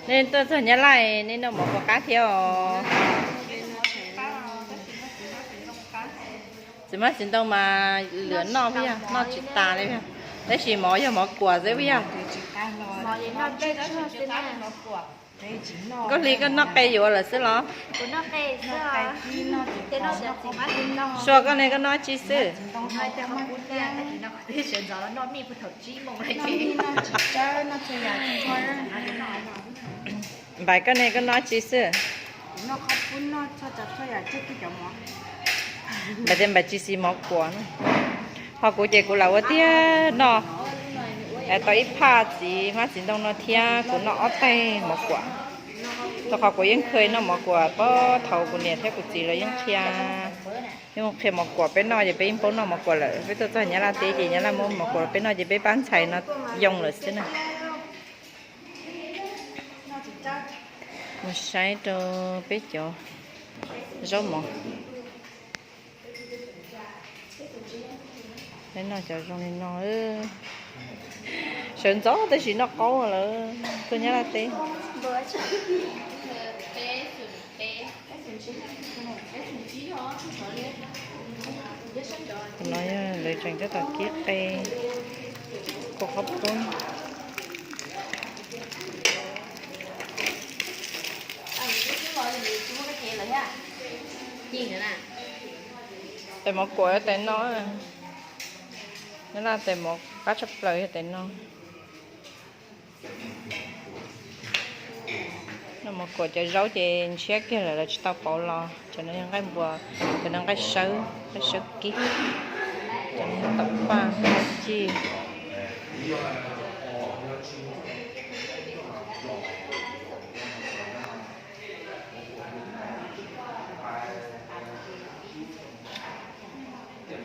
Nej tuaj txog Nyab Laj nej noj mov puas qab thiab os? Txiv hmab txiv ntoo mas lwm noj puas yog, noj tsis tas li puas yog? Tab sis mov yog mov kuam xwb puas yog? Nkauj Hli koj noj qe yuav lawm xwb los? Sua koj ne koj noj tsi xwb? Npais koj ne koj noj tsi xwb? Npais tias npais tsis xis mov kuam. Ho kuv ces kuv lam ua tiag noj tau ib phaj txiv hmab txiv ntoo no thiab kuv noj ob teg mov kuam. Rau qhov kuv yeej kheev noj mov kuam, thaum kuv niam thiab kuv txiv lawv yeej qhia, yeej qhia mov kuam peb noj ces peb yeej paub noj mov kuam lawm. Peb tuaj txog Nyab Laj teb ces Nyab Laj muab mov kuam peb noj ces peb pab ntxhais no yoo lawm xwb na. Mus saib rau peb cov zaub mov. Peb noj cov zoo li no, sawv ntxov tab sis noj qaub lawm, tuaj Nyab Laj teb. Qhov no yog lawv tseem tab tom kib qe, kua qhaub poob. Tais mov kuam tais no, Nyab Laj tais mov qab tshaj plaws yog tais no. Noj mov kuam cov zaub ces ntshiab kiag lawm, lawv tsis tau pauv los. Cov no yog nqaij npua, cov no nqaij sawb, nqaij sawb kib, cov no yog taum paj, nqaij cij. Tam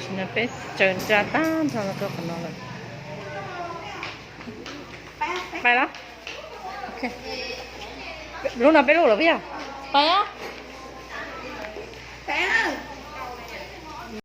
sim no peb tsaws ntsa tag nrho los rau qhov no lawm. Pais los? Lub no peb lub lawm puas yog? Pais.